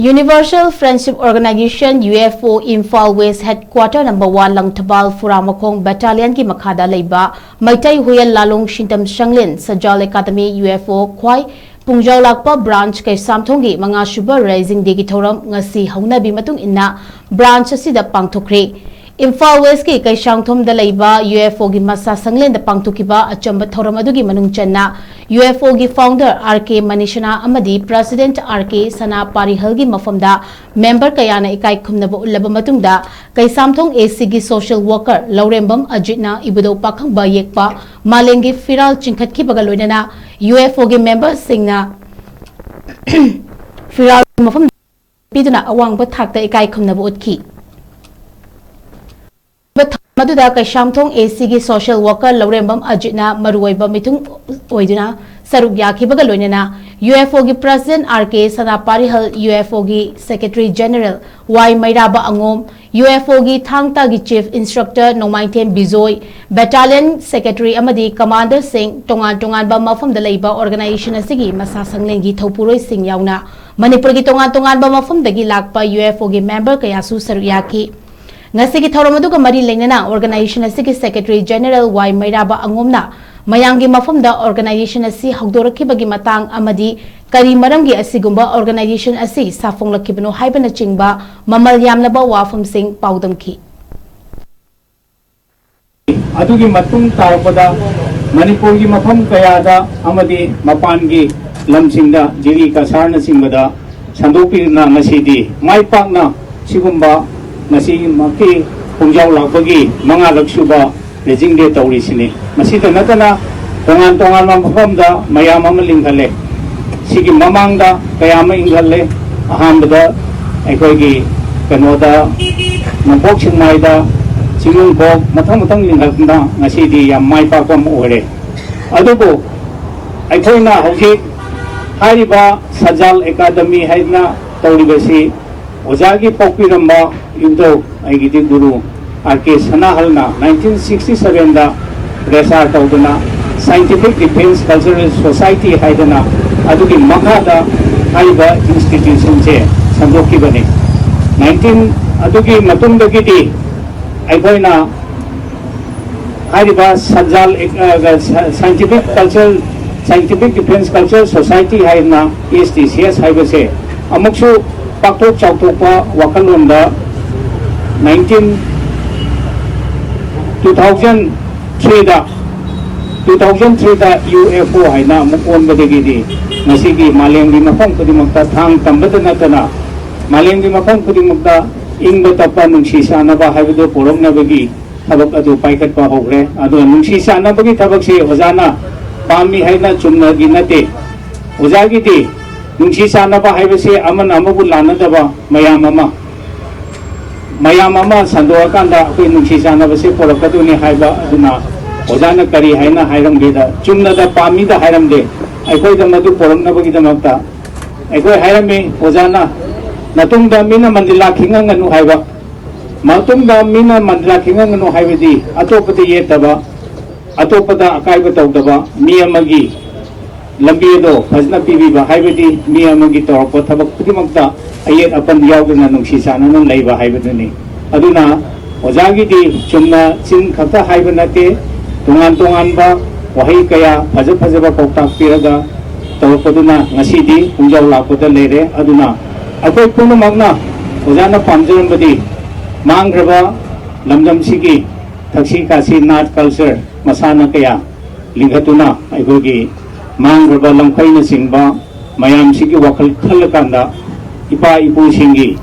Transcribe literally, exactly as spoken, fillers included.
Universal Friendship Organization, U F O, Imphal West Headquarter number one, Langthabal ꯐꯨꯔꯥꯃꯈꯣꯡ Battalionꯒꯤ ꯃꯈꯥꯗ ꯂꯩꯕ ꯃꯩꯇꯩ ꯍꯨꯌꯦꯜ ꯂꯥꯂꯣꯡ ꯁꯤꯟꯇꯝ ꯁꯪꯂꯦꯟ ꯁꯖꯥꯜ ꯑꯦꯀꯥꯗꯃꯤ, U F O, ꯈ꯭ꯋꯥꯏ ꯄꯨꯡꯖꯥꯎ ꯂꯥꯛꯄ branch ꯀꯩꯁꯥꯝꯊꯣꯡꯒꯤ ꯃꯉꯥꯁꯨꯕ Raising Dayꯒꯤ ꯊꯧꯔꯝ ꯉꯁꯤ ꯍꯧꯅꯕꯤ ꯃꯇꯨꯡ ꯏꯟꯅ branch ꯑꯁꯤꯗ ꯄꯥꯡꯊꯣꯛꯈ꯭ꯔꯦ꯫ ꯏꯝꯐꯥꯜ ꯋꯦꯁꯀꯤ ꯀꯩꯁꯥꯝꯊꯣꯡꯗ ꯂꯩꯕ U F Oꯒꯤ ꯃꯁꯥ ꯁꯪꯂꯦꯟꯗ ꯄꯥꯡꯊꯣꯛꯈꯤꯕ ꯑꯆꯝꯕ ꯊꯧꯔꯝ ꯑꯗꯨꯒꯤ ꯃꯅꯨꯡ ꯆꯟꯅ U F Oꯒꯤ founder R K ꯃꯅꯤꯁꯅꯥ ꯑꯃꯗꯤ president R K ꯁꯅꯥ ꯄꯥꯔꯤꯍꯜꯒꯤ ꯃꯐꯝꯗ member ꯀꯌꯥꯅ ꯏꯀꯥꯏ ꯈꯨꯝꯅꯕ ꯎꯠꯂꯕ ꯃꯇꯨꯡꯗ ꯀꯩꯁꯥꯝꯊꯣꯡ ACꯒꯤ social worker ꯂꯧꯔꯦꯝꯕꯝ ꯑꯖꯤꯠꯅ ꯏꯕꯨꯙꯧ ꯄꯥꯈꯪꯕ ꯌꯦꯛꯄ ꯃꯥꯂꯦꯝꯒꯤ ꯐꯤꯔꯥꯜ ꯆꯤꯡꯈꯠꯈꯤꯕꯒ ꯂꯣꯏꯅꯅ U F Oꯒꯤ memberꯁꯤꯡꯅ ꯐꯤꯔꯥꯜꯒꯤ ꯃꯐꯝ ꯄꯤꯗꯨꯅ ꯑꯋꯥꯡꯕ ꯊꯥꯛꯇ ꯏꯀꯥꯏ ꯈꯨꯝꯅꯕ ꯎꯠꯈꯤ꯫ ꯃꯗꯨꯗ ꯀꯩꯁꯥꯝꯊꯣꯡ ACꯒꯤ social worker ꯂꯧꯔꯦꯝꯕꯝ ꯑꯖꯤꯠꯅ ꯃꯔꯨꯑꯣꯏꯕ ꯃꯤꯊꯨꯡ ꯑꯣꯏꯗꯨꯅ ꯁꯔꯨꯛ ꯌꯥꯈꯤꯕꯒ ꯂꯣꯏꯅꯅ U F Oꯒꯤ president R K ꯁꯅꯥ ꯄꯥꯔꯤꯍꯜ, U F Oꯒꯤ secretary general Y ꯃꯩꯔꯥꯕ ꯑꯉꯣꯝ, U F Oꯒꯤ ꯊꯥꯡ ꯇꯥꯒꯤ chief instructor ꯅꯣꯡꯃꯥꯏꯊꯦꯝ ꯕꯤꯖꯣꯏ, battalion secretary ꯑꯃꯗꯤ commanderꯁꯤꯡ ꯇꯣꯉꯥꯟ ꯇꯣꯉꯥꯟꯕ ꯃꯐꯝꯗ ꯂꯩꯕ organization ꯑꯁꯤꯒꯤ ꯃꯁꯥ ꯁꯪꯂꯦꯟꯒꯤ ꯊꯧꯄꯨꯔꯣꯏꯁꯤꯡ ꯌꯥꯎꯅ ꯃꯅꯤꯄꯨꯔꯒꯤ ꯇꯣꯉꯥꯟ ꯇꯣꯉꯥꯟꯕ ꯃꯐꯝꯗꯒꯤ ꯂꯥꯛꯄ U F Oꯒꯤ member ꯀꯌꯥꯁꯨ ꯁꯔꯨꯛ ꯌꯥꯈꯤ꯫ ꯉꯁꯤꯒꯤ ꯊꯧꯔꯝ ꯑꯗꯨꯒ ꯃꯔꯤ ꯂꯩꯅꯅ organization ꯑꯁꯤꯒꯤ secretary general Y ꯃꯩꯔꯥꯕ ꯑꯉꯣꯝꯅ ꯃꯌꯥꯝꯒꯤ ꯃꯐꯝꯗ organization ꯑꯁꯤ ꯍꯧꯗꯣꯔꯛꯈꯤꯕꯒꯤ ꯃꯇꯥꯡ ꯑꯃꯗꯤ ꯀꯔꯤ ꯃꯔꯝꯒꯤ ꯑꯁꯤꯒꯨꯝꯕ organization ꯑꯁꯤ ꯁꯥꯐꯣꯡꯂꯛꯈꯤꯕꯅꯣ ꯍꯥꯏꯕꯅꯆꯤꯡꯕ ꯃꯃꯜ ꯌꯥꯝꯂꯕ ꯋꯥꯐꯝꯁꯤꯡ ꯄꯥꯎꯗꯝꯈꯤ꯫ ꯑꯗꯨꯒꯤ ꯃꯇꯨꯡ ꯇꯥꯔꯛꯄꯗ ꯃꯅꯤꯄꯨꯔꯒꯤ ꯃꯐꯝ ꯀꯌꯥꯗ ꯑꯃꯗꯤ ꯃꯄꯥꯟꯒꯤ ꯂꯝꯁꯤꯡꯗ, ꯗꯤꯜꯂꯤ, ꯀꯁꯥꯔꯅꯆꯤꯡꯕꯗ ꯁꯟꯗꯣꯛꯄꯤꯗꯨꯅ ꯉꯁꯤꯗꯤ ꯃꯥꯏ ꯄꯥꯛꯅ ꯁꯤꯒꯨꯝꯕ ꯉꯁꯤꯃꯛꯀꯤ ꯈꯣꯡꯖꯥꯎ ꯂꯥꯛꯄꯒꯤ ꯃꯉꯥꯔꯛ ꯁꯨꯕ Raising Day ꯇꯧꯔꯤꯁꯤꯅꯤ꯫ ꯃꯁꯤꯗ ꯅꯠꯇꯅ ꯇꯣꯉꯥꯟ ꯇꯣꯉꯥꯟꯕ ꯃꯐꯝꯗ ꯃꯌꯥꯝ ꯑꯃ ꯂꯤꯡꯈꯠꯂꯦ꯫ ꯁꯤꯒꯤ ꯃꯃꯥꯡꯗ ꯀꯌꯥ ꯑꯃ ꯏꯪꯈꯠꯂꯦ꯫ ꯑꯍꯥꯟꯕꯗ ꯑꯩꯈꯣꯏꯒꯤ ꯀꯩꯅꯣꯗ, ꯅꯣꯡꯄꯣꯛ ꯁꯦꯛꯃꯥꯏꯗ, ꯆꯤꯡꯅꯨꯡꯈꯣꯛ, ꯃꯊꯪ ꯃꯊꯪ ꯂꯤꯡꯈꯠꯇꯅ ꯉꯁꯤꯗꯤ ꯌꯥꯝ ꯃꯥꯏ ꯄꯥꯛꯄ ꯑꯃ ꯑꯣꯏꯔꯦ꯫ ꯑꯗꯨꯕꯨ ꯑꯩꯈꯣꯏꯅ ꯍꯧꯖꯤꯛ ꯍꯥꯏꯔꯤꯕ ꯁꯖꯥꯜ ꯑꯦꯀꯥꯗꯃꯤ ꯍꯥꯏꯗꯅ ꯇꯧꯔꯤꯕꯁꯤ ꯑꯣꯖꯥꯒꯤ ꯄꯣꯛꯄꯤꯔꯝꯕ ꯏꯕꯨꯙꯧ, ꯑꯩꯒꯤꯗꯤ ꯒꯨꯔꯨ, R K ꯁꯅꯥꯍꯜꯅ nineteen sixty sevenꯗ register ꯇꯧꯗꯨꯅ Scientific Defence Cultural Society ꯍꯥꯏꯗꯅ ꯑꯗꯨꯒꯤ ꯃꯈꯥꯗ ꯍꯥꯏꯔꯤꯕ institutionꯁꯦ ꯁꯟꯗꯣꯛꯈꯤꯕꯅꯤ꯫ ꯅꯥꯏꯟꯇꯤꯟ ꯑꯗꯨꯒꯤ ꯃꯇꯨꯡꯗꯒꯤꯗꯤ ꯑꯩꯈꯣꯏꯅ ꯍꯥꯏꯔꯤꯕ ꯁꯟꯖꯥꯜ scientific culture, scientific defence culture society ꯍꯥꯏꯅ, ꯑꯦꯁ ꯗꯤ ꯁꯤ ꯑꯦꯁ ꯍꯥꯏꯕꯁꯦ ꯑꯃꯨꯛꯁꯨ ꯄꯥꯛꯊꯣꯛ ꯆꯥꯎꯊꯣꯛꯄ ꯋꯥꯈꯜꯂꯣꯟꯗ ꯅꯥꯏꯟꯇꯤꯟ ꯇꯨ ꯊꯥꯎꯖꯟ ꯊ꯭ꯔꯤꯗ ꯇꯨ ꯊꯥꯎꯖꯟ ꯊ꯭ꯔꯤꯗ ꯌꯨ ꯑꯦꯐ ꯑꯣ ꯍꯥꯏꯅ ꯑꯃꯨꯛ ꯑꯣꯟꯕꯗꯒꯤꯗꯤ ꯉꯁꯤꯒꯤ ꯃꯥꯂꯦꯝꯒꯤ ꯃꯐꯝ ꯈꯨꯗꯤꯡꯃꯛꯇ ꯊꯥꯡ ꯇꯝꯕꯗ ꯅꯠꯇꯅ ꯃꯥꯂꯦꯝꯒꯤ ꯃꯐꯝ ꯈꯨꯗꯤꯡꯃꯛꯇ ꯏꯪꯕ ꯇꯞꯄ ꯅꯨꯡꯁꯤ ꯆꯥꯟꯅꯕ ꯍꯥꯏꯕꯗꯨ ꯄꯨꯔꯛꯅꯕꯒꯤ ꯊꯕꯛ ꯑꯗꯨ ꯄꯥꯏꯈꯠꯄ ꯍꯧꯈ꯭ꯔꯦ꯫ ꯑꯗꯨꯅ ꯅꯨꯡꯁꯤ ꯆꯥꯟꯅꯕꯒꯤ ꯊꯕꯛꯁꯤ ꯑꯣꯖꯥꯅ ꯄꯥꯝꯃꯤ ꯍꯥꯏꯅ ꯆꯨꯝꯅꯒꯤ ꯅꯠꯇꯦ꯫ ꯑꯣꯖꯥꯒꯤꯗꯤ ꯅꯨꯡꯁꯤ ꯆꯥꯟꯅꯕ ꯍꯥꯏꯕꯁꯤ ꯑꯃꯅ ꯑꯃꯕꯨ ꯂꯥꯟꯅꯗꯕ ꯃꯌꯥꯝ ꯑꯃ, ꯃꯌꯥꯝ ꯑꯃ ꯁꯟꯗꯣꯛꯑꯀꯥꯟꯗ ꯑꯩꯈꯣꯏ ꯅꯨꯡꯁꯤ ꯆꯥꯟꯅꯕꯁꯦ ꯄꯨꯔꯛꯀꯗꯣꯏꯅꯤ ꯍꯥꯏꯕ ꯑꯗꯨꯅ ꯑꯣꯖꯥꯅ ꯀꯔꯤ ꯍꯥꯏꯅ ꯍꯥꯏꯔꯝꯒꯦꯗ, ꯆꯨꯝꯅꯗ ꯄꯥꯝꯃꯤꯗ ꯍꯥꯏꯔꯝꯗꯦ꯫ ꯑꯩꯈꯣꯏꯗ ꯃꯗꯨ ꯄꯨꯔꯛꯅꯕꯒꯤꯗꯃꯛꯇ ꯑꯩꯈꯣꯏ ꯍꯥꯏꯔꯝꯃꯤ꯫ ꯑꯣꯖꯥꯅ ꯃꯇꯨꯡꯗ ꯃꯤꯅ ꯃꯟꯗꯤꯂꯥ ꯈꯤꯡꯉꯝꯒꯅꯨ ꯍꯥꯏꯕ, ꯃꯇꯨꯡꯗ ꯃꯤꯅ ꯃꯟꯗꯤꯂꯥ ꯈꯤꯡꯉꯝꯒꯅꯨ ꯍꯥꯏꯕꯗꯤ ꯑꯇꯣꯞꯄꯗ ꯌꯦꯠꯇꯕ, ꯑꯇꯣꯞꯄꯗ ꯑꯀꯥꯏꯕ ꯇꯧꯗꯕ, ꯃꯤ ꯑꯃꯒꯤ ꯂꯝꯕꯤ ꯑꯗꯣ ꯐꯖꯅ ꯄꯤꯕꯤꯕ, ꯍꯥꯏꯕꯗꯤ ꯃꯤ ꯑꯃꯒꯤ ꯇꯧꯔꯛꯄ ꯊꯕꯛ ꯈꯨꯗꯤꯡꯃꯛꯇ ꯑꯌꯦꯠ ꯑꯄꯟ ꯌꯥꯎꯗꯅ ꯅꯨꯡꯁꯤ ꯆꯥꯟꯅꯅ ꯂꯩꯕ ꯍꯥꯏꯕꯗꯨꯅꯤ꯫ ꯑꯗꯨꯅ ꯑꯣꯖꯥꯒꯤꯗꯤ ꯆꯨꯝꯅ ꯆꯤꯟ ꯈꯛꯇ ꯍꯥꯏꯕ ꯅꯠꯇꯦ, ꯇꯣꯉꯥꯟ ꯇꯣꯉꯥꯟꯕ ꯋꯥꯍꯩ ꯀꯌꯥ, ꯐꯖ ꯐꯖꯕ ꯄꯥꯎꯇꯥꯛ ꯄꯤꯔꯒ ꯇꯧꯔꯛꯄꯗꯨꯅ ꯉꯁꯤꯗꯤ ꯄꯨꯡꯖꯥꯎ ꯂꯥꯛꯄꯗ ꯂꯩꯔꯦ꯫ ꯑꯗꯨꯅ ꯑꯩꯈꯣꯏ ꯄꯨꯝꯅꯃꯛꯅ ꯑꯣꯖꯥꯅ ꯄꯥꯝꯖꯔꯝꯕꯗꯤ ꯃꯥꯡꯈ꯭ꯔꯕ ꯂꯝꯗꯝꯁꯤꯒꯤ ꯊꯛꯁꯤ ꯈꯥꯁꯤ, ꯅꯥꯠ, ꯀꯜꯆꯔ, ꯃꯁꯥꯟꯅ ꯀꯌꯥ ꯂꯤꯡꯈꯠꯇꯨꯅ ꯑꯩꯈꯣꯏꯒꯤ ꯃꯥꯡꯈ꯭ꯔꯕ ꯂꯝꯈꯩꯅꯆꯤꯡꯕ ꯃꯌꯥꯝꯁꯤꯒꯤ ꯋꯥꯈꯜ ꯈꯜꯂꯀꯥꯟꯗ ꯏꯄꯥ ꯏꯄꯨꯁꯤꯡꯒꯤ